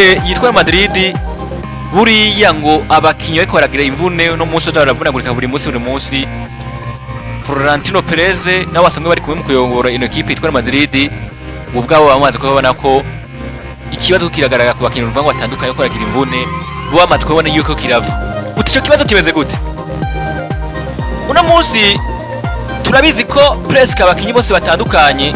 Yitwa Madrid, buriya ngo abakinyi bariko baragira imvune uno munsi, baravunagurika buri munsi buri munsi. Florentino Perez nawe basanzwe bari kumwe mu kuyobora ino ekipe yitwa Madrid, ubwabo bamaze kubabona ko ikibazo kiragaragara ku bakinyi, uruvango batandukanye ko baragira imvune, bo bamaze kubona yuko kirava. Uti ico kibazo kimeze gute? Uno munsi turabizi ko presque abakinyi bose batandukanye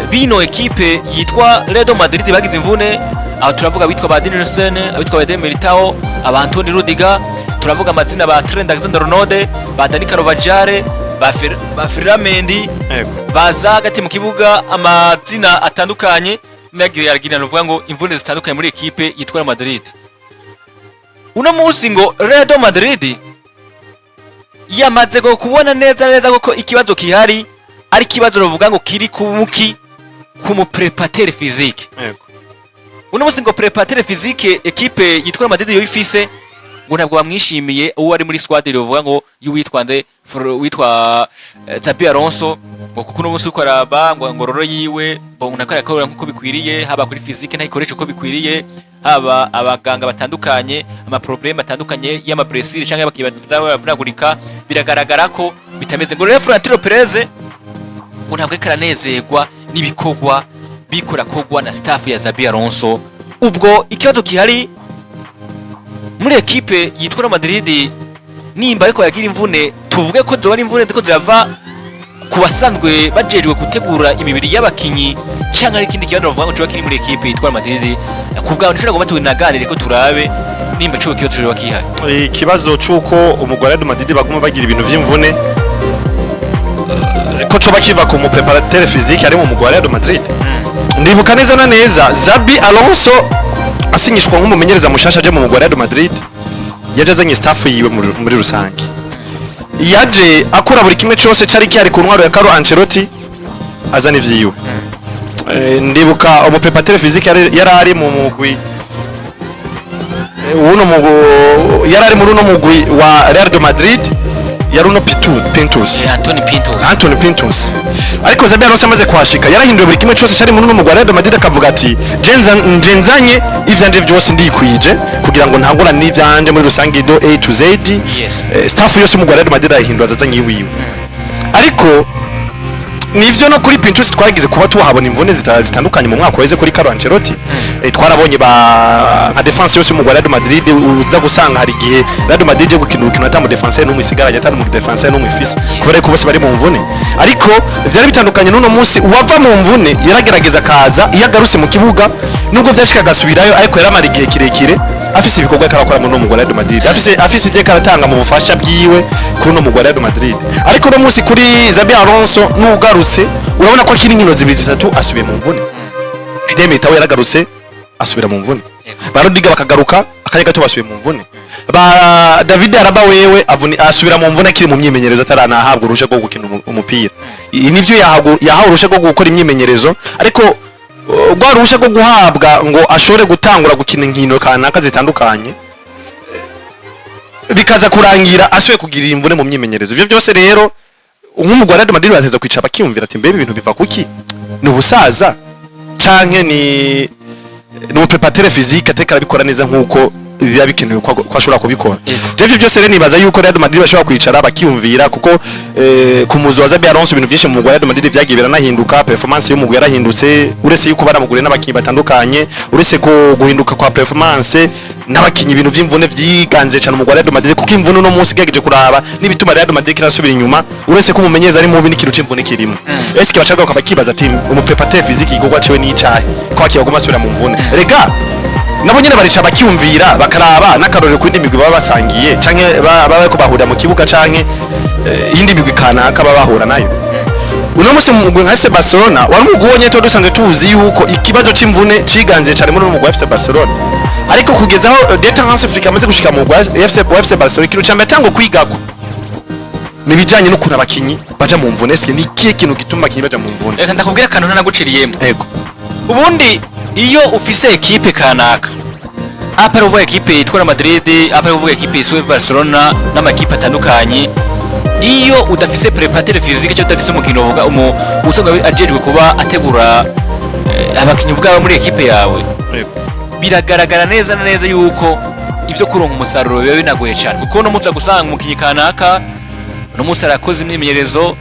bino ekipe yitwa Real Madrid bagize imvune. Aho turavuga abitwa ba Dean Huijsen, abitwa ba Eder Militao, aba Antonio Rudiger, turavuga amazina ba Trent Alexander-Arnold, ba Dani Carvajal, ba Ferland Mendy, baza hagati mu kibuga, amazina atandukanye nagiye aragira, nuvuga ngo imvune zitandukanye muri ekipe yitwa Real Madrid. Uno munsi ngo Real Madrid yamaze ngo kubona neza neza ko ikibazo kihari ari ikibazo bavuga ngo kiri ku muki, ku mu préparateur physique. Uno munsi ngo préparateur physique ekipe yitwa Real Madrid yo ifise, ngo ntabwo bamwishimiye uwo ari muri squad, bavuga ngo y'uwitwa nde, witwa Xabi Alonso, ngo kuko uno munsi uko araba ngo roro yiwe ngo ntabwo arakora nkuko bikwiriye, haba kuri physique ntayikoresha uko bikwiriye, haba abaganga batandukanye, ama problème atandukanye y'ama blessure cyangwa abakinnyi bavunagurika, biragaragara ko bitameze. Ngo rero Florentino Perez ngo ntabwo ariko aranezerwa n'ibikorwa bikorakogwa na staff ya Xabi Alonso. Ubwo ikibazo gihari muri ekipe yitwa Real Madrid, nimba ariko yagira imvune, tuvuge ko zoba ari imvune ziko zirava ku basanzwe bajejwe gutegura imibiri y'abakinyi, canke ari ikindi kibazo bavuga ngo coba kiri muri ekipe yitwa Real Madrid? Ku bwawe nshobora kuba tunaganire ko turabe nimba ico kibazo coba kihari. Ikibazo c'uko umugwi wa Real Madrid baguma bagira ibintu vy'imvune, ko coba kiva ku mu préparateur physique ari mu mugwi wa Real Madrid. Ndibuka neza na neza Xabi Alonso asinyishwa nk'umumenyereza mushasha aje mu mugwi wa Real Madrid, yaje azanye staff yiwe muri rusange, yaje akora buri kimwe cyose cari kihari ku ntwaro ya Carlo Ancelotti, azana ivyiwe. Ndibuka umu préparateur physique yari ari mu mugwi uno mugwi, yari ari muri uno mugwi wa Real de Madrid, yari uno Pitu Pintus. Anthony Pintus. Anthony Pintus. Ariko Xabi Alonso amaze kuhashika yarahinduye buri kimwe cyose cyari muri uno mugwi wa Real de Madrid, akavuga ati: "Nje nzanye ivyanje vyose, ndikwije kugira ngo ntangurane n'ivyanje muri rusange de A to Z." Staff yose umugwi wa Real Madrid arahindura, azazanye iwiwe. Ariko nivyo, no kuri Pintus twagize kuba tuhabona imvune zitandukanye mu mwaka weze kuri Carlo Ancelotti. Twarabonye ba nka défense yose mu Real Madrid, uza gusanga hari igihe Real Madrid yo gukina urukino ata mu défenseur n'umwe isigaranye, ata mu défenseur n'umwe ifise, kubera ko bose bari mu mvune. Ariko vyari bitandukanye n'uno munsi, uwava mu mvune yaragerageza akaza, iyo agarutse mu kibuga, nubwo vyashika agasubirayo, ariko yaramara igihe kirekire afise ibikorwa ariko arakora muri uno mugwi wa Real Madrid, afise ivyo ariko aratanga mu bufasha bwiwe kuri uno mugwi wa Real Madrid. Ariko uno munsi kuri Xabi Alonso, n'ugarutse urabona ko akiri inkino zibiri zitatu asubiye mu mvune. Eder Militao yaragarutse asubira mu mvune, ba Rudiger bakagaruka akanya gato basubiye mu mvune, ba David Alaba wewe asubira mu mvune akiri mu myimenyerezo, ataranahabwa uruhushya rwo gukina umupira. Nivyo yahawe uruhushya rwo gukora imyimenyerezo, ariko rwa ruhushya rwo guhabwa ngo ashobore gutangura gukina inkino kanaka zitandukanye, bikaza kurangira asubiye kugira imvune mu myimenyerezo. Ivyo byose rero, nk'umugwi wa Real Madrid bateza kwicara bakiyumvira ati: "Mbebe ibintu biva kuki? Ni ubusaza canke ni umu préparateur physique ateka arabikora neza nkuko biba bikenewe ko ashobora kubikora?" Ivyo byose rero nibaza yuko Real Madrid bashobora kwicara bakiyumvira, kuko ku muzo wa Xabi Alonso ibintu byinshi mu mugwi wa Real Madrid vyagiye biranahinduka. Performance y'umugwi yarahindutse, uretse yuko baramuguriye n'abakinyi batandukanye, uretse ko guhinduka kwa performance n'abakinyi, ibintu vy'imvune vyiganze cyane umugwi wa Real Madrid, kuko imvune uno munsi ugerageje kuraba n'ibituma Real Madrid kirasubira inyuma, uretse ko umumenyereza ari mubi, n'ikintu c'imvune kirimo. Eske bacaga bakibaza ati: "Umu préparateur physique igikorwa ciwe ni icahe ko abakinyi baguma basubira mu mvune?" Rega nabo nyene barica bakiyumvira, bakaraba n'akarorero ku yindi migwi baba basangiye canke baba bariko bahurira mu kibuga, canke iyindi migwi kanaka baba bahura nayo. Uno munsi mu mugwi nka FC Barcelona, wari umugwi wonyene tuba dusanzwe tuzi yuko ikibazo c'imvune ciganze cane muri uno mugwi wa FC Barcelona, ariko kugeza aho Dieter Hans Flick amaze gushika mu mugwi wa FC Barcelona, ikintu ca mbere atangwa kwigako ni ibijanye n'ukuntu abakinyi baja mu mvune. Eske ni ikihe kintu gituma abakinyi baja mu mvune? Reka ndakubwira akantu ntanaguciriyemo. Ego. Ubundi iyo ufise ekipe kanaka, apa ari uvuga ekipe yitwa Real Madrid, apa ari uvuga ekipe yiswe Barcelona n'amakipe atandukanye, iyo udafise préparateur physique cyangwa udafise umukino uvuga umu usanzwe ajejwe kuba ategura abakinyi ubwabo muri ekipe yawe, Ego. Biragaragara neza na neza yuko ivyo kuronka umusaruro biba binagoye cyane, kuko no munsi gusanga umukinyi kanaka no munsi arakoze imyimenyerezo,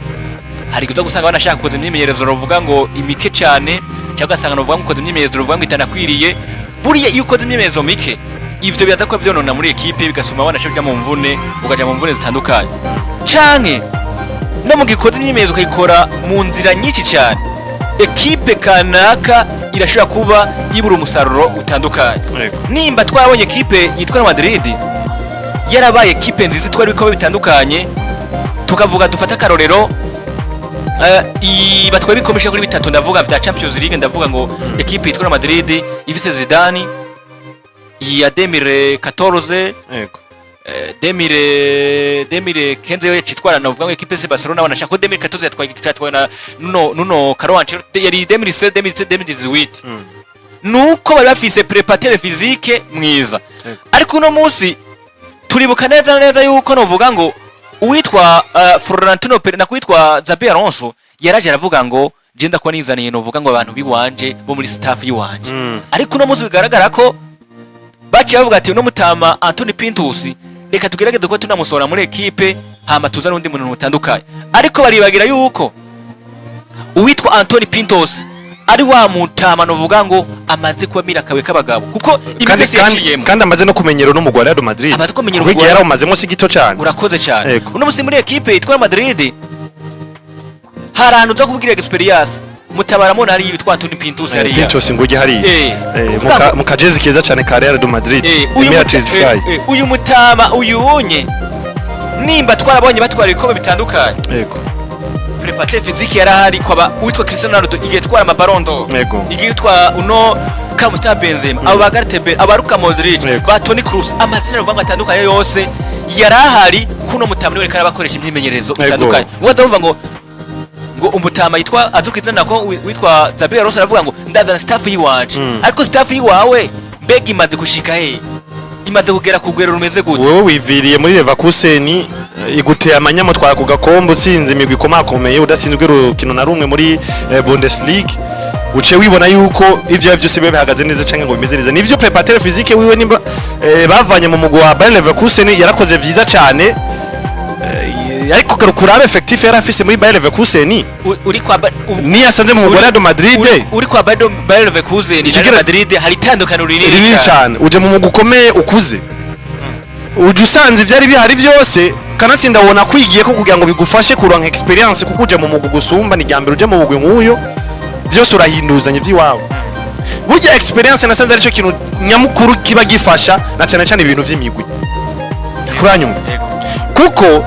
hari kuza gusanga banashaka kukoza imyimenyerezo ruvuga ngo imike cyane, cyangwa ugasanga ruvuga ngo ukoze imyimenyerezo ruvuga ngo itanakwiriye. Buriya iyo ukoze imyimenyerezo mike, ivyo biraza kuba vyonona muri ekipe, bigasuma wanashaka uja mu mvune, ukaja mu mvune zitandukanye, canke no mu gihe ukoze imyimenyerezo ukayikora mu nzira nyinshi cyane, ekipe kanaka irashobora kuba ibura umusaruro utandukanye. Nimba twabonye ekipe yitwa Real Madrid yarabaye ekipe nziza itwara ibikombe bitandukanye, tukavuga dufate akarorero, batwaye ibikombe bishika kuri bitatu, ndavuga vya Champions League, ndavuga ngo ekipe yitwa Real Madrid ifise Zidane ya 2014, 2015 yo yacitwara, navuga ngo ekipe se Barcelona banashaka ko 2014 yatwaye na nuno Carlo Ancelotti, yari 2016, 2017, 2018, nuko bari bafise préparateur physique mwiza. Ariko uno munsi turibuka neza na neza yuko novuga ngo uwitwa Florentino Perez na kwitwa Xabi Alonso yaraje aravuga ngo je ndakuba nizaniye novuga ngo abantu biwanje bo muri staff yiwanje. Ariko uno munsi bigaragara ko baciye bavuga ati uno mutama Anthony Pintus reka tugerageze kuba tunamusohora muri ekipe, hama tuzane undi muntu mutandukanye. Ariko baribagira yuko uwitwa Anthony Pintus ari wa mutama novuga ngo amaze kuba mira akawe k'abagabo, kuko kandi imigwi kandi yaciyemo. Kandi amaze no kumenyera no mugwa Real Madrid. Amaze kumenyera Kuko igihe umugwi. yarawumazemo si gito cyane. Urakoze cyane. Uno musi muri ekipe yitwa Madrid hari ahantu uza kubwira experience mutabaramo hari yitwa Anthony Pintus hariya. Pintus nguge hariya. Uvuga mu kajezi keza cyane ka Real de Madrid. Uyu Emirates Fly. Uyu mutama uyu unye nimba twarabonye batwara ibikombe bitandukanye, préparateur physique yarahari kwaba uwitwa Cristiano Ronaldo igihe twara ama Ballon d'Or, igihe yitwa uno Kamusta Benzema, abo ba Gareth Bale, aba Luka Modric, ba Toni Kroos, amazina ruvuga ngo atandukanye yose yarahari. Kuno mutama niwe karabakoresha imyimenyerezo itandukanye. Ubwo ndumva ngo umutama yitwa azuka izina ko witwa Xabi Alonso aravuga ngo ndazana staff yiwanje. Ariko staff yiwawe mbega imaze gushika he? Imaze kugera ku rugero rumeze gute? Wewe wiviriye muri Leverkusen, iguteye amanyama, twara ku gakombe, utsinze imigwi ikomakomeye, udatsinzwe urukino na rumwe muri Bundesliga, uciye wibona yuko ivyo byose biba bihagaze neza canke ngo bimeze neza. Nivyo, préparateur physique wiwe nimba bavanye mu mugwi wa Bayer Leverkusen yarakoze vyiza cyane, ariko garuka urabe effectif yari afise muri Bayer Leverkusen Uri kwa niyo asanze mu mugwi wa Real Madrid. Uri kwa Bayer Leverkusen na Real Madrid hari itandukaniro rinini rinini cyane. Cyane. Uje mu mugwi ukomeye ukuze, uje usanze ivyari bihari byose, kanatsinda wona kwigiye ko kugira ngo bigufashe kuronka experience, kuko uje mu mugwi gusumba, ni mbere uje mu mugwi nk'uyo, byose urahinduzanya ivy'iwawe. Burya experience nasanze aricyo kintu nyamukuru kiba gifasha, na cyane cyane ibintu vy'imigwi, kuranyumva? Yego. Kuko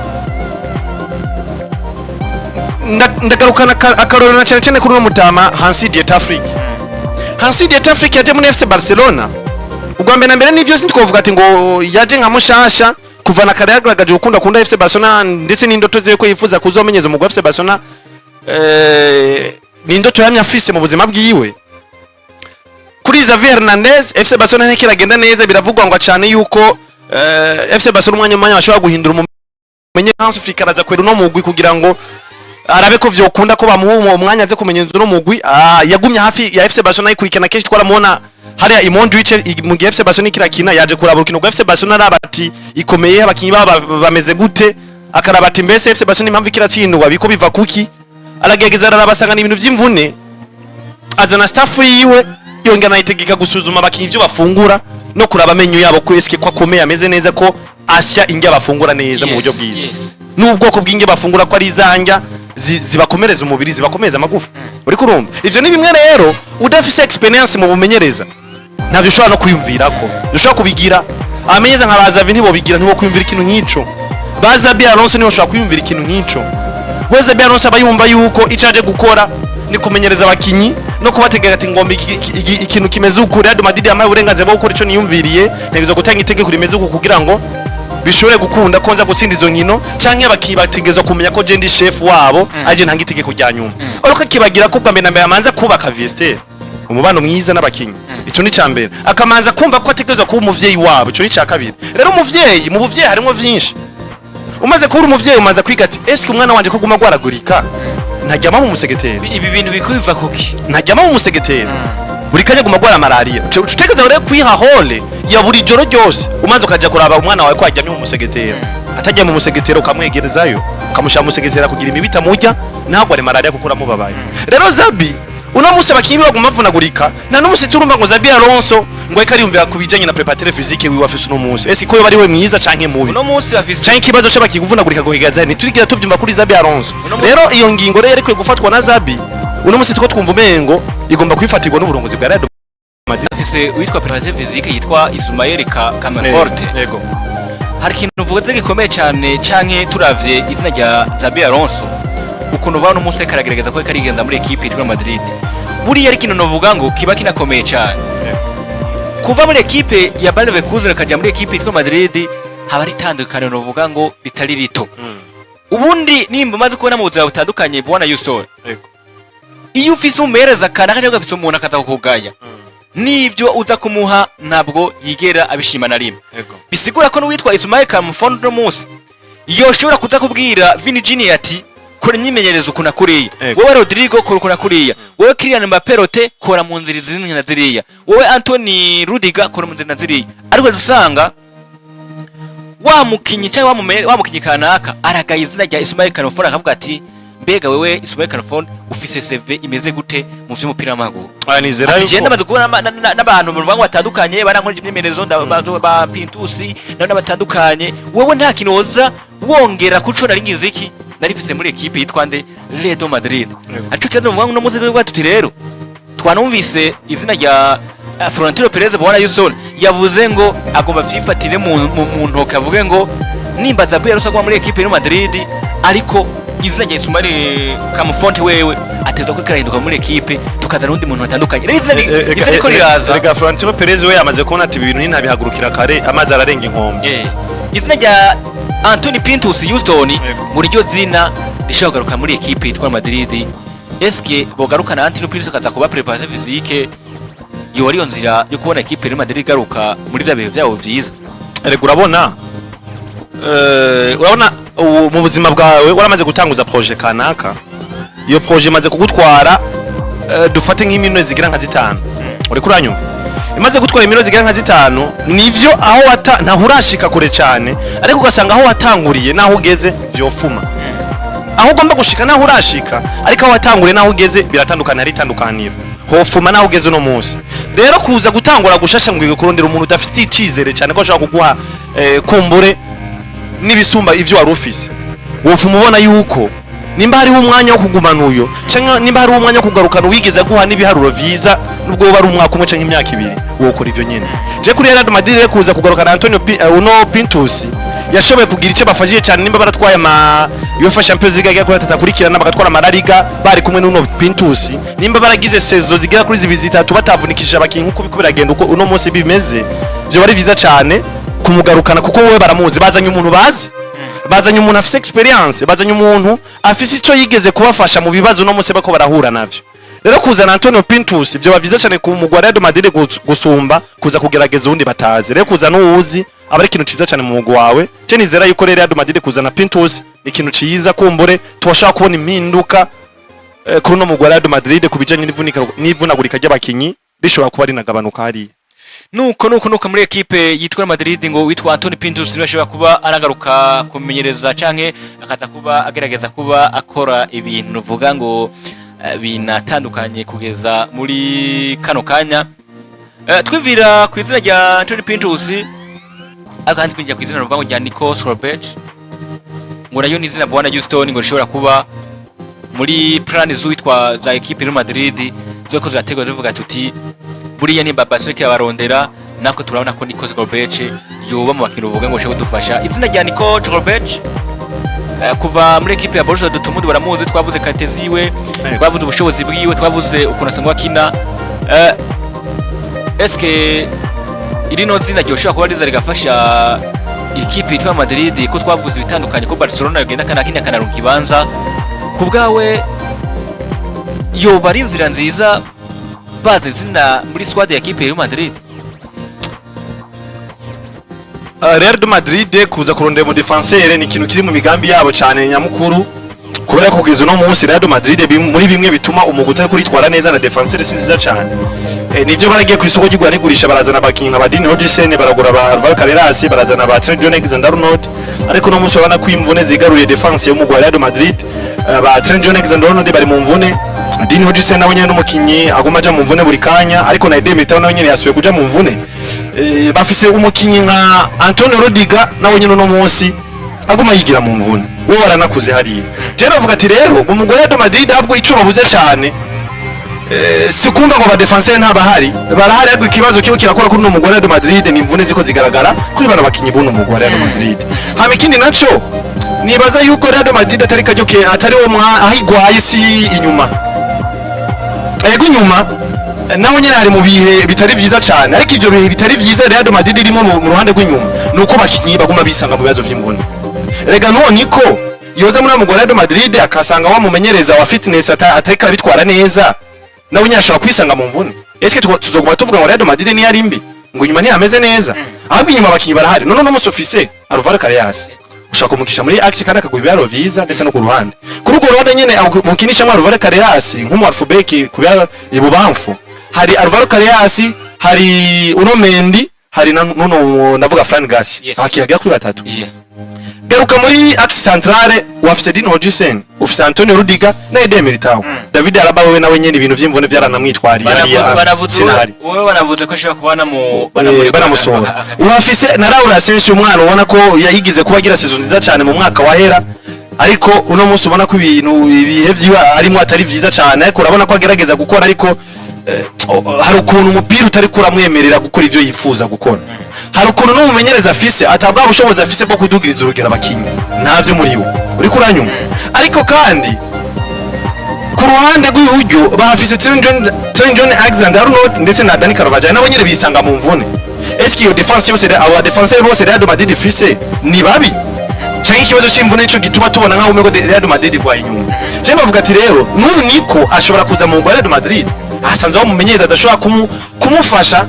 ndagarukana akarorero na cyane cyane kuri uno mutama Hansi Dieter Flick. Hansi Dieter Flick yaje muri FC Barcelona ubwa mbere na mbere, nivyo sintwovuga ati ngo yaje nka mushasha. Kuva na kare yagaragaje gukunda akunda FC Barcelona, ndetse n'indoto ziwe ko yifuza kuzomenyeza umugwi wa FC Barcelona, ni indoto yamye afise mu buzima bwiwe. Kuri Xavi Hernandez, FC Barcelona ntikiragenda neza, biravugwa ngo cyane yuko FC Barcelona umwanya bashobora guhindura umumenye. Hans Flick araza kwera uno mugwi kugira ngo arabe ko vyokunda ko bamuha uwo mwanya aze kumenyereza uno mugwi. Yagumye hafi ya FC Barcelona ayikurikirana kenshi, twaramubona hariya i Montjuic mu gihe FC Barcelona ikirakina, yaje kuraba urukino rwa FC Barcelona, araba ati ikomeye, abakinyi babo bameze gute, akaraba ati mbese FC Barcelona impamvu ikiratsindwa biko biva kuki? Aragerageza araraba asanga ni ibintu vy'imvune, azana staff yiwe, yongera anayitegeka gusuzuma abakinyi ivyo bafungura no kuraba amenyo yabo ko eske ko akomeye, ameze neza, ko asya indya bafungura neza mu buryo bwiza, n'ubwoko bw'indya bafungura ko ari izandya zibakomereza umubiri, zibakomereza amagufa. Uriko urumva, ivyo ni bimwe rero udafise experience mu bumenyereza ntavyo ushobora no kwiyumvirako, ushobora kubigira. Abamenyereza nka ba Xavi ntibobigira, ntibo kwiyumvira ikintu nk'ico. Ba Xabi Alonso nibo bashobora kwiyumvira ikintu nk'ico. We Xabi Alonso aba yumva yuko ico aje gukora ni kumenyereza abakinyi no kubategeka ati ngomba ikintu kimeze uku. Real Madrid yamaye uburenganzira bwo gukora ico niyumviriye, ntegerezwa gutanga itegeko rimeze uku kugira ngo bishobore gukunda ko nza gutsinda izo nkino, canke abakinyi bategerezwa kumenya ko je ndi chef wabo, aje ntanga itegeko rya nyuma. Ariko akibagira ko bwa mbere na mbere amanza kubaka vestiaire, umubano mwiza n'abakinyi, ico ni mbere. Akamanza kumva ko ategerezwa kuba umuvyeyi wabo, ico ni ca kabiri. Rero umuvyeyi, mu buvyeyi harimwo vyinshi. Umaze kuba umuvyeyi umanza kwiga ati eske umwana wanje ko guma agwaragurika, ntaryama mu musegetera? Ibi bintu biko biva kuki? Ntaryama mu musegetera. Buri kanya aguma agwara malaria. Utegeza rero kwiha hole ya buri joro ryose, umaze ukaja kuraba umwana wawe ko aryamye mu musegetera, atajya mu musegetera, ukamwegerezayo, ukamushyira mu musegetera kugira imibu itamurya ntagware malaria, kuko uramubabaye. Rero Xabi uno munsi abakinyi baguma bavunagurika, nta n'umunsi turumva ngo Xabi Alonso ngo ariko ariyumvira ku bijanye na préparateur physique wiwe afise uno munsi, ese ko yoba ari we mwiza canke mubi, Uno munsi bafise canke ikibazo c'abakinyi kuvunagurika guhigaza, ntiturigira tuvyumva kuri Xabi Alonso. Uno munsi- Rero iyo ngingo rero yarikwiye gufatwa na Xabi. Uno munsi tuko twumva umengo igomba kwifatirwa n'uburongozi bwa Real Madrid. Bafise uwitwa préparateur physique yitwa Ismael Camaforte. Yego. Hari ikintu uvuze gikomeye cyane, canke turavye izina rya Xabi Alonso, ukuntu uva uno munsi ariko aragerageza ko ariko arigenza muri ekipe yitwa Madrid, buriya ari ikintu novuga ngo kiba kinakomeye cyane. Kuva muri ekipe ya Bayer Leverkusen akaja muri ekipe yitwa Madrid, haba ari itandukaniro novuga ngo ritari rito. Ubundi nimba umaze kubona mu buzima butandukanye, bwana Houston, Yego. iyo ufise umuhereza kanaka cyangwa ugafise umuntu akaza kukugaya, n'ivyo uza kumuha ntabwo yigera abishima na rimwe. Yego. Bisigura ko n'uwitwa Ismael Kamfonde uno munsi yoshobora kuza kubwira Vini Junior ati: "Kora imyimenyerezo ukuntu kuriya, Yego. wowe Rodrigo kora ukuntu kuriya, wowe Kylian Mbappe rote kora mu nzira izi na ziriya, wowe Anthony Rudiger kora mu nzira na ziriya." Ariko dusanga wa mukinyi cyangwa wa mukinyi kanaka aragaye izina rya Ismael Kamfonde, akavuga ati: "Mbega wewe Ismael Kamfonde ufise CV imeze gute mu vy'umupira w'amaguru?" Aya nizera Ati yuko je ndamaze kubona n'abantu mu ruvango batandukanye barankoresha imyimenyerezo, ba Pintusi nabo batandukanye, wewe nta kintu woza wongera kuco nari ngize iki nari mfise muri ekipe yitwa nde, Real Madrid. Yego. Ariko kibazo mu no muzi rwa tuti rero twanumvise izina rya Florentino Perez, bwana Yusuf, yavuze ngo agomba vyifatire mu ntoke, avuge ngo nimba Xabi Alonso aguma muri ekipe ya Madrid, ariko izina rya Ismael Camaforte wewe ateza ko karahinduka muri ekipe, tukazana undi muntu atandukanye. Rero izina riko riraza. Rega Florentino Perez we yamaze kubona ati: "Ibi bintu ntabihagurukira kare, amazi ararenga inkombe." Izina rya Anthony Pintus, Houston, Yego. muri ryo zina rishobora kugaruka muri ekipe yitwa Madrid. Eske bogarukana Anthony Pintus akaza kuba préparateur physique, yoba ariyo nzira yo kubona ekipe ya Madrid igaruka muri vya bihe vyabo vyiza? Erega urabona, urabona ubu mu buzima bwawe waramaze gutanguza projet kanaka, iyo projet imaze kugutwara, dufate nk'iminwe zigira nka 5, uriko uranyumva, imaze gutwara iminwe zigira nka 5, nivyo aho wata ntaho urashika kure cyane, ariko ugasanga aho watanguriye naho ugeze vyofuma aho ugomba gushika naho urashika, ariko aho watanguriye naho ugeze biratandukana, hari itandukaniro, hofuma naho ugeze uno munsi. Rero kuza gutangura gushasha ngo kurondera umuntu udafite icizere cyane ko ashobora kuguha, kumbure n'ibisumba ivyo wari ufise, wofuma ubona yuko nimba hariho umwanya wo kugumana uyo, canke nimba hariho umwanya wo kugarukana uwigeze guha n'ibiharuro vyiza, nubwo woba ari umwaka umwe canke imyaka 2, wokora ivyo nyene. Je kuri Real Madrid rero, kuza kugarukana Antonio uno Pintus yashoboye kugira icyo bafashije cyane, nimba baratwaye ama UEFA Champions League agera kuri atatu akurikirana, bagatwara ama La Liga bari kumwe n'uno Pintus, nimba baragize saison zigera kuri zibiri zitatu batavunikishije abakinyi nkuko biko biragenda uko uno munsi bimeze, vyo bari vyiza cyane kumugarukana, kuko wowe baramuzi, bazanye umuntu bazi, bazanye umuntu afise experience, bazanye umuntu afise ico yigeze kubafasha mu bibazo uno munsi bako barahura navyo. Rero kuzana Antonio Pintus vyo byiza cyane ku mugwa wa Real Madrid gusumba kuza kugerageza uwundi batazi. Rero kuzana uwuzi aba ari ikintu ciza cyane mu mugwi wawe. Je nizera yuko rero Real Madrid kuzana Pintus ni ikintu ciza, kumbure tubashaka kubona impinduka kuri uno mugwi wa Real Madrid ku bijanye n'ivunagurika ry'abakinyi rishobora kuba rinagabanuka hariya. Nuko muri ekipe yitwa Madrid ngo witwa Anthony Pintus niwe ashobora kuba aragaruka kumenyereza canke akaza kuba agerageza kuba akora ibintu vuga ngo binatandukanye kugeza muri kano kanya. Twivira ku izina rya Anthony Pintus, ariko kandi twinjira ku izina ruvuga ngo rya Nico Schlotterbeck, ngo nayo ni izina, bwana Houston, ngo rishobora kuba muri plan z'uwitwa za ekipe ya Madrid zoko zirategwa, zivuga tuti buriya nimba Barcelona irabarondera, natwe turabona ko Nico Schlotterbeck yoba mu bakinyi uvuga ngo bashobora kudufasha. Izina rya Nico Schlotterbeck, kuva muri ekipe ya Borussia Dortmund baramuzi, twavuze qualité ziwe, twavuze ubushobozi bwiwe, twavuze ukuntu asanzwe akina. Eske irino zina ryoshobora kuba riza rigafasha ikipe yitwa Madrid, ko twavuze ibitandukanye ko Barcelona yogenda kanakina kanarunka ibanza, ku bwawe yoba ari inzira nziza baza izina muri squad ya ekipe ya Madrid? Real de Madrid kuza kurondera mu défenseur ni ikintu kiri mu migambi yabo cyane nyamukuru. Kubera ko kugeza uno munsi Real Madrid muri bimwe bituma umugwi utari kuritwara neza, na défenseur si nziza cyane. Nivyo, baragiye ku isoko ry'igura n'igurisha, barazana abakinyi nka ba Dean Huijsen, baragura ba Alvaro Carreras, barazana ba Trent Alexander-Arnold, ariko no munsi urabona ko imvune zigaruriye défense yo mu Real Madrid. Ba Trent Alexander-Arnold bari mu mvune, Dean Huijsen nawe nyene n'umukinyi aguma aja mu mvune buri kanya, ariko na Eder Militao nawe nyene yasubiye kuja mu mvune. Bafise umukinyi nka Antonio Rudiger, nawe nyene uno munsi aguma yigira mu mvune, wowe waranakuze hariya. Je navuga ati rero umugwi wa Real Madrid ahubwo ico babuze cyane si kumva ngo abadéfenseur ntabahari, barahari, ariko ikibazo kiba kirakora kuri uno mugwi wa Real Madrid ni imvune ziko zigaragara kuri bano bakinyi b'uno mugwi wa Real Madrid. Hama ikindi naco, nibaza yuko Real Madrid atari kajyo ke atari wo mwa aho igwaye si inyuma. Ego, inyuma naho nyene hari mu bihe bitari vyiza cane, ariko ivyo bihe bitari vyiza Real Madrid irimo mu ruhande rw'inyuma nuko bakinyi baguma bisanga mu bibazo vy'imvune. Rega none ko yoza muri mugwi wa Real Madrid akasanga wamumenyereza wa fitness atariko arabitwara neza, nawe nyine ashobora kwisanga mu mvune. Eske tuzoguma tuvuga ngo Real Madrid niyo ari mbi, ngo inyuma ntihameze neza, ahubwo inyuma abakinyi barahari? None uno musi ufise Alvaro Carreras, ushaka kumukisha muri axe kandi akaguha ibiharo vyiza, ndetse no ku ruhande, kuri urwo ruhande nyene mukinishamo Alvaro Carreras nk'umu half-back ku ibubamfu. Hari Alvaro Carreras, hari uno Mendy, hari na nuno ndavuga Fran Garcia. Abakinyi bagera kuri batatu. Garuka muri axe centrale, wafise Dean Huijsen, ufise Antonio Rudiger na Eder Militao. David Alaba wewe nawe nyene ibintu vy'imvune vyaranamwitwariye hariya, Banavuze sinahari. Wowe banavuze ko ashobora kuba banamu Banamusohora. Wafise na Raul Asensio, umwana ubona ko yayigize kuba agira saison nziza cyane mu mwaka wahera, ariko uno munsi ubona ko ibintu ibihe vyiwe arimo atari vyiza cyane, ariko urabona ko agerageza gukora, ariko hari ukuntu umupira utari kuramwemerera gukora ivyo yifuza gukora. Hari ukuntu n'umumenyereza afise atabwa bushobozi afise bwo kudugiriza urugero abakinyi, ntavyo muri we uriko uranyumva. Ariko kandi ku ruhande rw'iburyo bahafise Trent John Alexander Arnold ndetse na Dani Carvajal, nabo nyene bisanga mu mvune. Eske iyo défense yose, abo défenseur bose Real Madrid ifise ni babi, canke ikibazo c'imvune nico gituma tubona nkaho umengo Real Madrid igwaye inyuma? Je bavuga ati rero n'uyu niko ashobora kuza mu Real Madrid asanze aho mumenyereza adashobora kumufasha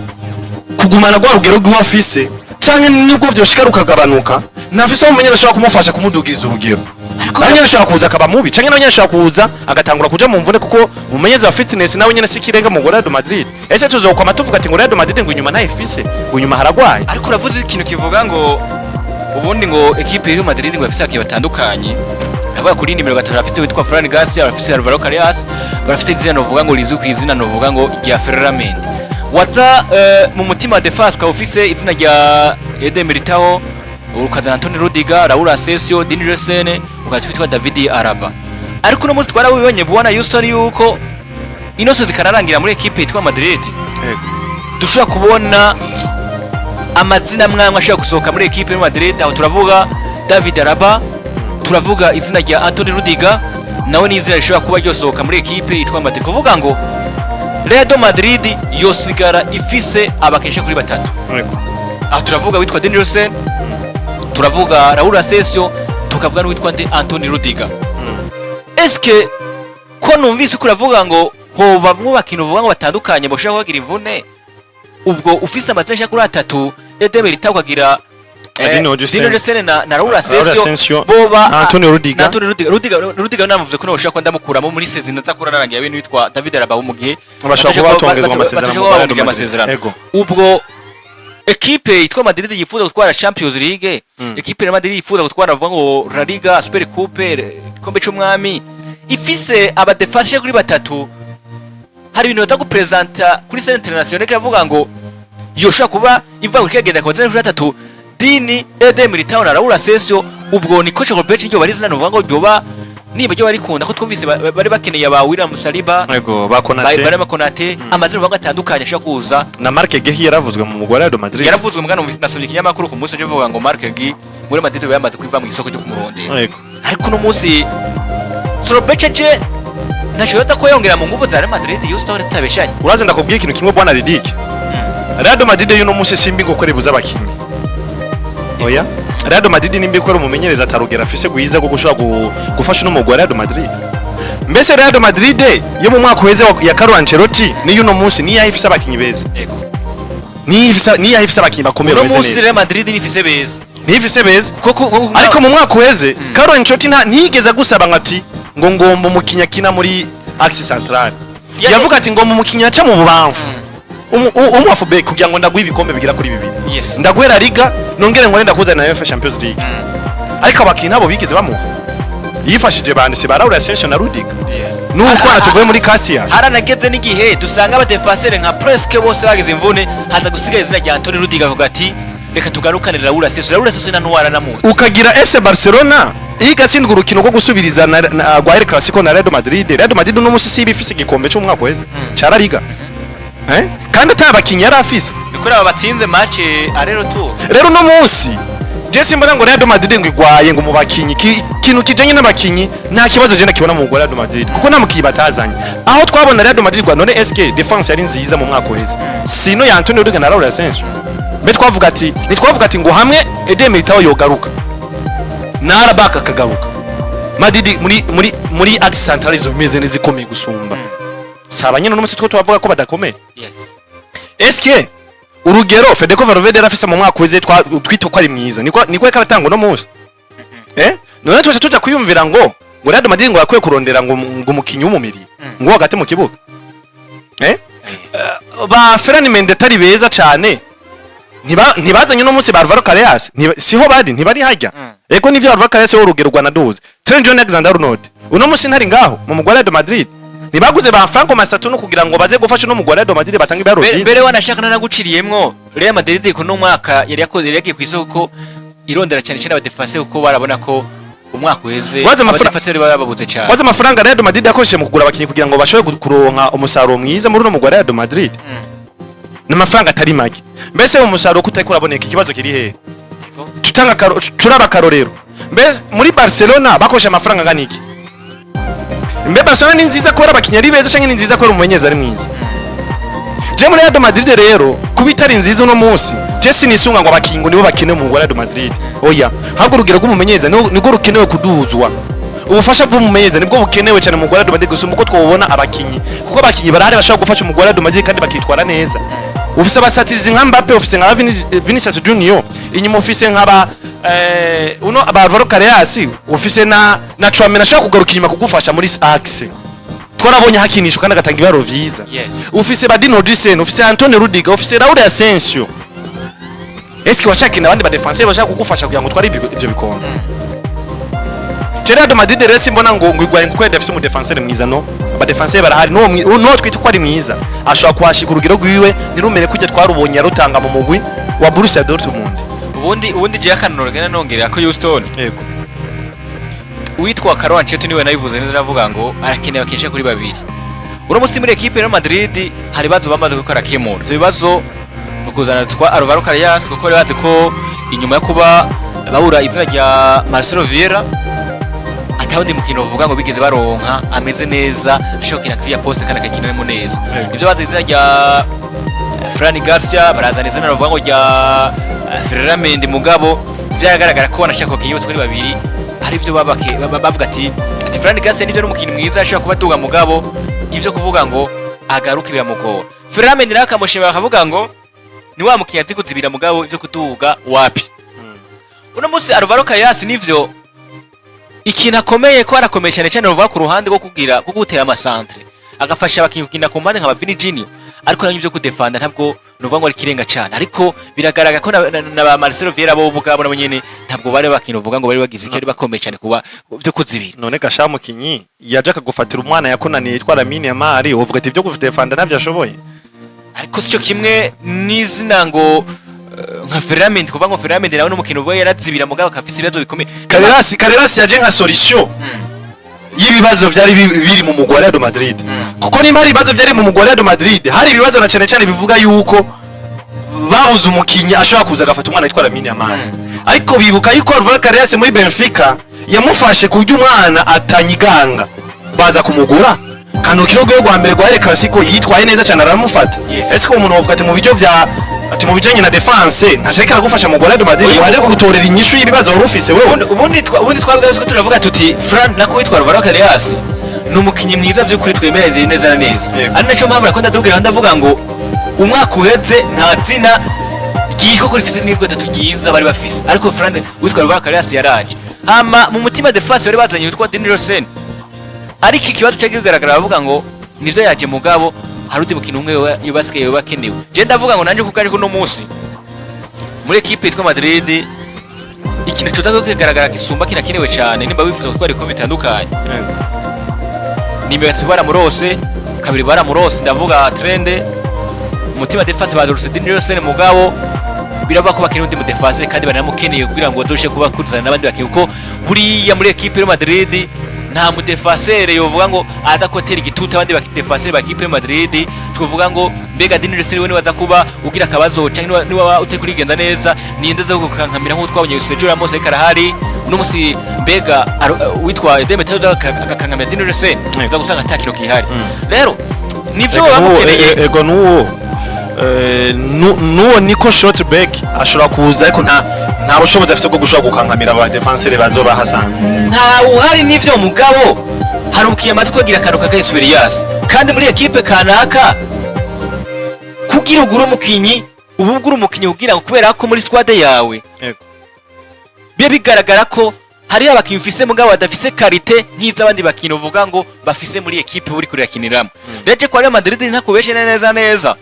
kugumana rwa rugero rw'iwe afise, canke nibwo vyoshika rukagabanuka, ntafise aho umumenyereza ashobora kumufasha kumudugiriza urugero. Nawe nyene ashobora kuza akaba mubi, canke nawe nyene ashobora kuza agatangura kuja mu mvune, kuko umumenyereza wa fitness nawe nyene si ikirenga mu Real Madrid. Ese tuzokwama tuvuga ati ngo Real Madrid ngo inyuma ntayo ifise, ngo inyuma haragwaye? Ariko uravuze ikintu kivuga ngo ubundi ngo ekipe y'Real Madrid ngo bafise abakinnyi batandukanye. Ndavuga kuri nimero 3 bafite witwa Fran Garcia, barafise Alvaro Carreras, barafite izina novuga ngo rizwi ku izina novuga ngo rya Ferland Mendy. Waza mu mutima wa défense ukaba ufise izina rya Eder Militao, ukazana Antonio Rudiger, Raul Asensio, Dean Huijsen, ukaza witwa David Alaba. Ariko uno munsi twarabibonye, bwana Houston, yuko ino saison ikanarangira muri ekipe yitwa Madrid, dushobora kubona amazina amwe ashobora gusohoka muri ekipe ya Madrid. Aho turavuga David Alaba, turavuga izina rya Anthony Rudiger, nawe ni izina rishobora kuba ryosohoka muri ekipe yitwa Madrid. Kuvuga ngo Real Madrid yosigara ifise abakinisha kuri batatu. Aho turavuga witwa Dean Huijsen, turavuga Raul Asensio, tukavuga n'uwitwa nde, Anthony Rudiger. Eske ko numvise ko uravuga ngo hoba mwubaka uvuga ngo batandukanye boshobora kubagira imvune, ubwo ufise amazina ashika kuri atatu, Eder Militao, ukagira Dean Huijsen. Dean Huijsen na Raul Asensio, Asensio, boba na Antonio Rudiger. Na Antonio Rudiger. Rudiger namuvuze ko noshobora kuba ndamukuramo muri saison nza kura narangiye bene witwa David Alaba mu gihe Bashobora kuba batongezwa amasezerano bashobora mu kuba Real babongeje Madrid. amasezerano. Ego. Ubwo ekipe yitwa Madrid yifuza gutwara Champions League, ekipe ya Madrid yifuza gutwara vuga ngo La Liga, Super Coupe, igikombe c'umwami, ifise abadéfenseur kuri batatu, hari ibintu baza gupresenta kuri scène internationale kiravuga ngo yoshobora kuba ivuga ngo ikagenda ku kuri batatu, Dini, Eder Militao na Raul Asensio. Ubwo ni coach Robert ryo bari zina nuvuga ngo ryoba niba ryo barikunda ko twumvise bari bakeneye aba William Saliba, Ego, ba Konate. Bari Konate, amazina uvuga ngo atandukanye ashobora kuza. Na Marc Guehi yaravuzwe mu mugwi wa Real Madrid. Yaravuzwe mugano, nasomye ikinyamakuru ku munsi bivuga ngo Marc Guehi muri Madrid yamaze kuva mu isoko ryo kumurondera. Ariko uno munsi Sorobece je ntacyo yota ko yongera mu nguvu za Real Madrid, Houston, tutabeshanye. Uraze ndakubwiye ikintu kimwe, bwana Ridike. Real Madrid y'uno munsi simbi ngo kore buza abakinyi. Oya, Real Madrid nimbi ko ari umumenyereza atarugera afise gwiza rwo gushobora gufasha uno mugwi wa Real Madrid. Mbese Real Madrid yo mu mwaka uheze ya Carlo Ancelotti niyo uno munsi niyo ifise abakinyi beza? Yego. Niyo ifise abakinyi bakomeye Uno bameze munsi neza? Real Madrid nifise beza. Niyo ifise beza. Koko. Ariko mu mwaka uheze Carlo Ancelotti ntiyigeze agusaba ngo ati ngo ngomba umukinnyi akina muri axe central. Ya- Yavuga ati ngomba umukinnyi aca mu bubamfu, umu half-back, kugira ngo ndaguhe ibikombe bigira kuri bibiri, ndaguhe La Liga, nongere ngore ndakuzanira na UEFA Champions League. Ariko abakinnyi nabo bigeze bamuha, yifashije banditse ba Raul Asensio na Rudiger nuko tuvuye muri Casillas. Haranageze n'igihe dusanga abadefenseur nka presque bose bagize imvune, haza gusigaye izina rya Antonio Rudiger, avuga ati reka tugarukane Raul Asensio. Raul Asensio na Nuwara namuzi. Ukagira FC Barcelona igatsindwa urukino rwo gusubiriza na rwa El Clasico na Real Madrid. Real Madrid uno musi si ifise igikombe cy'umwaka uheze ca La Liga, eh, kandi ata bakinyi yari afise. Nikuri aba batsinze match aller-retour. Rero uno munsi je simbona ngo Real Madrid ngo igwaye ngo mu bakinyi. Ikintu kijanye n'abakinyi nta kibazo je nakibona mu Real Madrid, kuko nta mukinyi batazanye. Aho twabona Real Madrid gwa none, SK défense yari nziza mu mwaka uheze sino ya Antonio Rudiger na Raul Asensio? Mbe twavuga ati, ntitwavuga ati ngo hamwe Eder Militao yogaruka na Alaba akagaruka, Madrid muri axe centrale izo bimeze neza, ikomeye gusumba saba nyine. Uno munsi two tubavuga ko badakomeye. Eske urugero Federico Valverde yari afise mu mwaka uheze twita ko ari mwiza, niko yariko aratanga uno munsi? Eh, none tuja kwiyumvira ngo Real Madrid ngo yakwiye kurondera ngo umukinyi w'umumiri ngo hagati mu kibuga, eh. Ba Ferran Mendy atari beza cane, ntibazanye uno munsi ba Alvaro Carreras, siho bari, ntibari hajya. Ego nivyo, Alvaro Carreras wo urugero rwa naduze. Trent John Alexander Arnold uno munsi ntari ngaho mu mugwa Real Madrid. Ntibaguze ba Franco Mastantuono kugira ngo baze gufasha uno mugwa Real Madrid batanga ibiharuro Mbere vyiza? Mbere wanashaka nanaguciriyemwo, Real Madrid kuno mwaka yari yakoze, yari yagiye ku isoko irondera cyane cyane abadefenseur, kuko barabona ko umwaka uheze Wazi amafara- abadefenseur bari babuze cyane. Wazi amafaranga Real Madrid yakoresheje mu kugura abakinnyi kugira ngo bashobore kuronka umusaruro mwiza muri uno mugwa Real Madrid? Ni amafaranga atari make. Mbese umusaruro kutariko uraboneka, ikibazo kiri hehe? Tutanga turaba akarorero. Mbese muri Barcelona bakoresha amafaranga angana iki? Mbe Barcelona ni nziza kubera abakinnyi ari beza, canke ni nziza kubera umumenyereza ari mwiza? Je muri Real Madrid rero, kuba itari nziza uno munsi, je sinisunga ngo abakinnyi ngo nibo bakine mu Real Madrid. Oya, ahubwo urugero rw'umumenyereza nirwo rukenewe kuduzwa. Ubufasha bw'umumenyereza nibwo bukenewe cyane mu Real Madrid gusumba uko twobona abakinyi, kuko abakinyi barahari bashobora gufasha mu Real Madrid kandi bakitwara neza. Ufise abasatirizi nka Mbappe, ufise nka Vinicius Junior inyuma, ufise nka ba uno aba Alvaro Carreras, ufise na Tchouameni ashobora kugaruka inyuma kugufasha muri axe, twarabonye hakinishwa kandi agatanga ibiharuro vyiza. Ufise ba Dean Huijsen, ufise Antonio Rudiger, ufise Raul Asensio. Eske washakina abandi ba défenseur bashaka kugufasha kugira ngo utware ivyo bikombe? Real Madrid rero simbona ngo igwaye ngo kwenda afise umu défenseur mwiza. No aba défenseur barahari. Nuwo twita ko ari mwiza ashobora kuhashika urugero rwiwe ntirumere kujya twarubonye yarutanga mu mugwi wa Borussia Dortmund. Ubundi je akanoro gena nongerera ko Houston Yego. uwitwa Carlo Ancelotti niwe nabivuze neza, aravuga ngo arakeneye abakinisha kuri babiri. Uno munsi muri équipe ya Real Madrid hari ibibazo bamaze gukora kimura. Ivyo bibazo ni ukuzana twa Alvaro Carreras, kuko bari bazi ko inyuma yo kuba babura izina rya Marcelo Vieira atawundi mukino bavuga ngo bigeze baronka ameze neza, ashobora gukina kuri ya poste kandi akakinamo neza. Nivyo bazi izina rya Fran Garcia, barazana izina bavuga ngo rya Ferland Mendy, mugabo vyagaragara ko banashaka abakinyi bose kuri babiri. Hari ivyo bavuga ati Fran Garcia nivyo n'umukinyi mwiza ashobora kuba aduga, mugabo ivyo kuvuga ngo agaruke biramugora. Ferland Mendy nawe akamushima, bakavuga ngo ni wa mukinyi azi kuzibira, mugabo ivyo kuduga wapi. Uno munsi Alvaro Carreras nivyo ikintu akomeye ko arakomeye cyane cyane ruva ku ruhande rwo kugira rwo gutera amacentre, agafasha abakinyi gukina ku mpande nka ba Vini Junior, ariko nanyo ivyo kudefanda ntabwo nuvuga ngo ari kirenga cyane. Ariko biragaragara ko na ba Marcelo Vieira bo ubwabo nabo nyene ntabwo bari bakintu uvuga ngo bari bagize icyo bari bakomeye cyane kuba byo kuzibira. None gasha mukinyi yaje akagufatira umwana yakunaniye yitwa Lamine Yamal, uvuga ati ibyo kudefanda ntabyo ashoboye? Ariko sico kimwe n'izina ngo nka Ferland Mendy, kuvuga ngo Ferland Mendy nawe n'umukino uvuga yarazibira, mugabo akafise ibibazo bikomeye. Carreras yaje nka solution y'ibibazo vyari biri mu mugwi wa Real Madrid, kuko nimba hari ibibazo byari mu mugwi wa Real Madrid, hari ibibazo na cyane cyane bivuga yuko babuze umukinyi ashobora kuza agafata umwana witwa Lamine Yamal. Ariko bibuka yuko Alvaro Carreras muri Benfica yamufashe ku buryo umwana atanyiganga, baza kumugura kanukiro rwe rwa mbere rwa El Clasico yitwaye neza cyane, aramufata. Ese ko umuntu wavuga ati mu buryo vya ati mu bijanye na défense ntashaka aragufasha mu Real Madrid, waje kugutorera inyishu y'ibibazo wari ufise wewe? Ubundi twabwa ko turavuga tuti Fran nako witwa Alvaro Carreras ni umukinyi mwiza vy'ukuri, twemereye neza na neza. Ari naco mpamvu nakunda ndabwira, ndavuga ngo umwaka uheze nta zina ryitwa ko rifise n'ibwo atatu ryiza bari bafise, ariko Fran witwa Alvaro Carreras yaraje. Hama mu mutima défense bari bazanye witwa Dean Huijsen. Ariko ikibazo cyagiye kugaragara, bavuga ngo nivyo yaje, mugabo hari undi mukino umwe yubasigaye yoba akenewe. Je ndavuga ngo nanje kuko ariko uno munsi muri ekipe yitwa Madrid, ikintu coza kugaragara gisumba kinakenewe cyane nimba wifuza gutwara ibikombe bitandukanye, nimero 3 baramurose, kabiri baramurose, ndavuga Trent, umutima défense barose Dean Huijsen, mugabo birava ko bakeneye undi mu défense kandi baranamukeneye kugira ngo bazoshe kuba kuzana n'abandi bakinnyi, kuko buriya muri ekipe ya Madrid nta mu défenseur yovuga ngo aza kotera igitutu abandi ba défenseur ba ekipe ya Madrid. Twovuga ngo mbega Dean Huijsen we niwaza kuba ugira akabazo canke niba utari kurigenda neza, ninde aza kukankamira nk'uko twabonye Sergio Ramos ariko arahari uno musi? Mbega witwa Eder Militao agakankamira Dean Huijsen, uza gusanga ata kintu kihari. Rero nivyo bamukeneye. Ego, nuwo nuwo Nico Schlotterbeck ashobora kuza, ariko nta bushobozi afite bwo gushobora gukankamira aba défenseur bazoba hasanze. Ntawe uhari n'ivyo, mugabo hari umukinnyi amaze kugira akantu ka experience kandi muri ekipe kanaka. Kugira ugure umukinyi, uba ugura umukinyi kugira ngo, kubera ko muri squad yawe biba bigaragara ko hari abakinyi ufise mugabo badafise qualité nk'iz'abandi bakinyi uvuga ngo bafise muri ekipe uri kuriyakiniramo. Rero kwa Real Madrid ntakubeshe neza neza,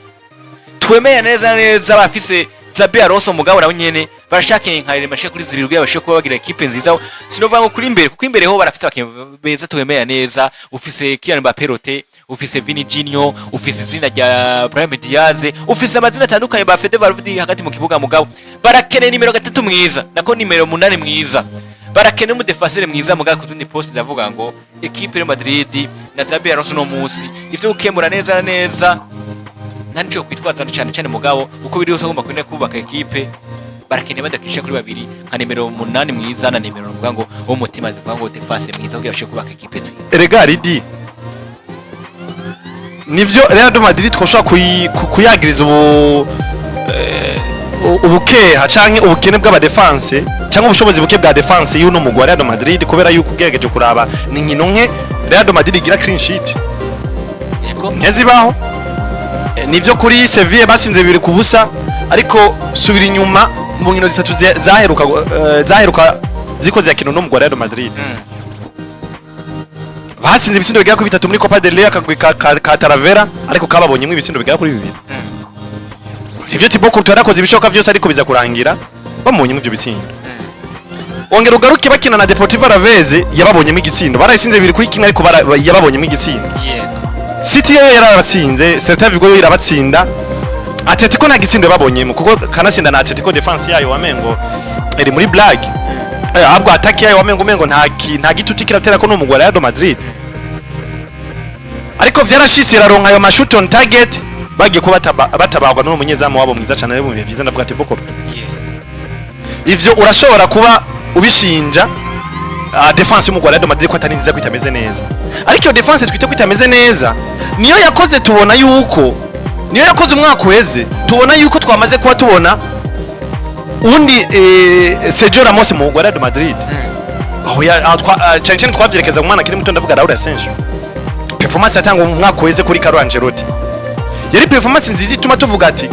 twemeye neza neza bafise Xabi Alonso, mugabo nawe nyene barashaka nka Real kuri zibiri kugira bashobore kuba bagira ekipe nziza. Sinovuga ngo kuri imbere, kuko imbere ho barafise abakinyi beza twemeye neza. Ufise Kylian Mbappé Rote, ufise Vini Junior, ufise izina rya Brahim Diaz, ufise amazina atandukanye ba Fede Valverde hagati mu kibuga, mugabo barakeneye nimero 3 mwiza, nako nimero 8 mwiza, barakeneye umu défenseur mwiza. Mugabo ku zindi poste ndavuga ngo ekipe ya Madrid na Xabi Alonso no munsi ivyo gukemura neza na neza nta nico kwitwaza cyane cyane, mugabo uko biri hose agomba kwenda kubaka ekipe, barakeneye badakisha kuri babiri, nka nimero 8 mwiza na nimero uvuga ngo wo mutima, uvuga ngo défense mwiza, kugira bashobore kubaka ekipe nziza. Erega ridi nivyo, Real de Madrid twoshobora kuyagiriza ubukeha canke ubukene bw'aba défense canke ubushobozi buke bwa défense y'uno mugwi wa Real de Madrid, kubera yuko ugerageje kuraba ni nkino nke Real de Madrid igira clean sheet. Ntizibaho. Nivyo kuri Sevilla basinze 2-0, ariko subira inyuma mu nkino zitatu zaheruka ziko ziyakina no mugwi wa Real Madrid, batsinze ibitsindo bigera kuri bitatu muri Copa del Rey, akagwi ka Talavera, ariko kababonyemo ibitsindo bigera kuri bibiri. Ivyo Thibaut Courtois yarakoze ibishoboka vyose, ariko biza kurangira bamubonyemo ivyo bitsindo. Ongera ugaruke bakina na Deportivo Alaves, yababonyemo igitsindo, barayisinze 2-1, ariko yababonyemo igitsindo. City yo yarabatsinze, Celta Vigo yo irabatsinda, Atletico nta gitsindo yababonyemo, kuko kanatsinda na Atletico défense yayo wamengo iri muri blague. Ahubwo attaque yayo wamengo umengo nta gituti kiratera ko n'umugwi wa Real Madrid, ariko vyarashitse iraronka ayo ma shoot on target, bagiye kuba batabagwa n'uwo munyezamu wabo mwiza cyane ari mu bihe vyiza, ndavuga Thibaut Courtois. Ivyo urashobora kuba ubishinja défense y'umugwi wa Real Madrid ko atari nziza, ko itameze neza, ariko iyo défense twite ko itameze neza niyo yakoze, tubona yuko niyo yakoze umwaka uheze, tubona yuko twamaze kuba tubona undi Sergio Ramos mu mugwi wa Real Madrid, aho ya aho cyane cyane twavyerekeza mu mwana akiri muto, ndavuga Raul Asensio. Performance yatanga mu mwaka uheze kuri Carlo Ancelotti yari performance nziza ituma tuvuga ati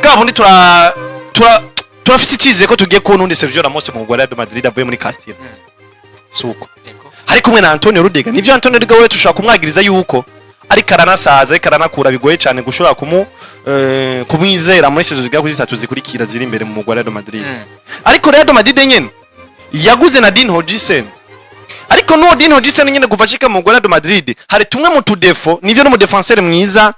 bwa bundi tura tura turafise icyizere ko tugiye kubona undi Sergio Ramos mu mugwi wa Real Madrid avuye muri Castilla. Suko hari kumwe na Antonio Rudiger. Nivyo, Antonio Rudiger we tushobora kumwagiriza yuko ariko aranasaza, ariko aranakura, bigoye cyane gushobora kumwizera muri saison zigera kuri zitatu zikurikira ziri imbere mu mugwi wa Real Madrid. Ariko Real Madrid nyene yaguze na Dean Huijsen, ariko n'uwo Dean Huijsen nyene kuva ashika mu mugwi wa Real Madrid hari tumwe mu tu défauts. Nivyo n'umu défenseur mwiza,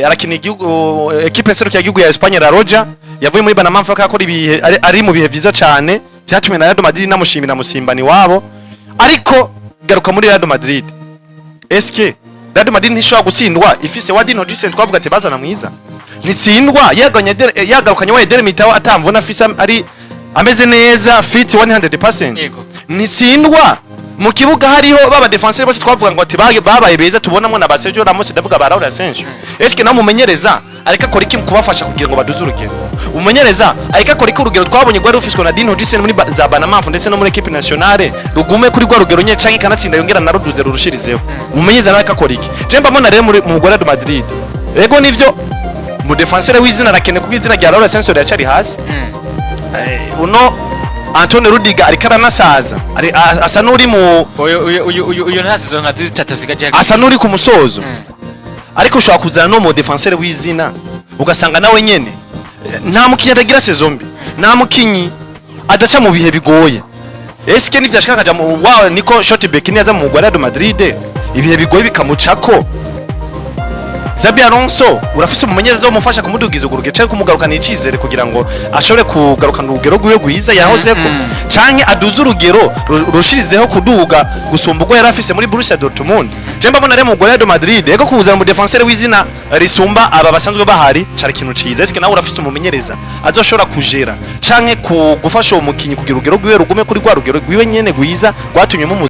arakina igihugu, ekipe serukira igihugu ya Espagne La Roja, yavuye muri Banama akora ibihe ari mu bihe vyiza cyane vyatumye na Real Madrid namushimira musimbani wabo. Ariko garuka muri Real Madrid, eske Real Madrid ntishobora gutsindwa ifise wa Dean Huijsen twavuga ati bazana mwiza? Ntitsindwa yagarukanye wa Eder Militao atamvuna afise, ari ameze neza, fit 100%? Ntitsindwa mu kibuga hariho baba défenseur bose twavuga ngo ati babaye beza, tubonamo na ba Sergio Ramos, ndavuga ba Raul Asensio. Eske nawe mumenyereza ariko akora iki mu kubafasha kugira ngo baduze urugero? Umumenyereza ariko akora iki urugero twabonye rwari rufiswe na Dean Huijsen muri za Banamaf ndetse no muri équipe nationale rugume kuri rwa rugero nyene, canke kanatsinda yongera naruduze rurushirizeho? Umumenyereza nawe ariko akora iki? Je mbamona rero muri mu Real Madrid, ego nivyo, mu défenseur w'izina arakene, kuko izina rya Raul Asensio riracari hasi. Uno Antonio Rudiger ariko aranasaza, asa n'uri mu Uyu nta saison nka zitatu asigaje. Asa n'uri ku musozo, ariko ushobora kuzana no mu défenseur w'izina, ugasanga nawe nyene nta mukinyi atagira saison mbi, nta mukinyi adaca mu bihe bigoye. Eske nivyashika akaja mu wa Nico Schlotterbeck, niyaza mu Real Madrid ibihe bigoye bikamucako, Xabi Alonso urafise umumenyereza wo mufasha kumudugiza urwo rugero canke kumugarukana icizere kugira ngo ashobore kugarukana urugero rwiwe rwiza yahozeko, canke aduze urugero rushirizeho kuduga gusumba ubwo yari afise muri Borussia Dortmund? Je mbabona rero mu Real Madrid, ego, kuzana mu défenseur w'izina risumba aba basanzwe bahari cari ikintu ciza. Eske nawe urafise umumenyereza azoshobora kujera canke gufasha uwo mukinyi kugira urugero rwiwe rugume kuri rwa rugero rwiwe nyene rwiza rwatumye mumuza?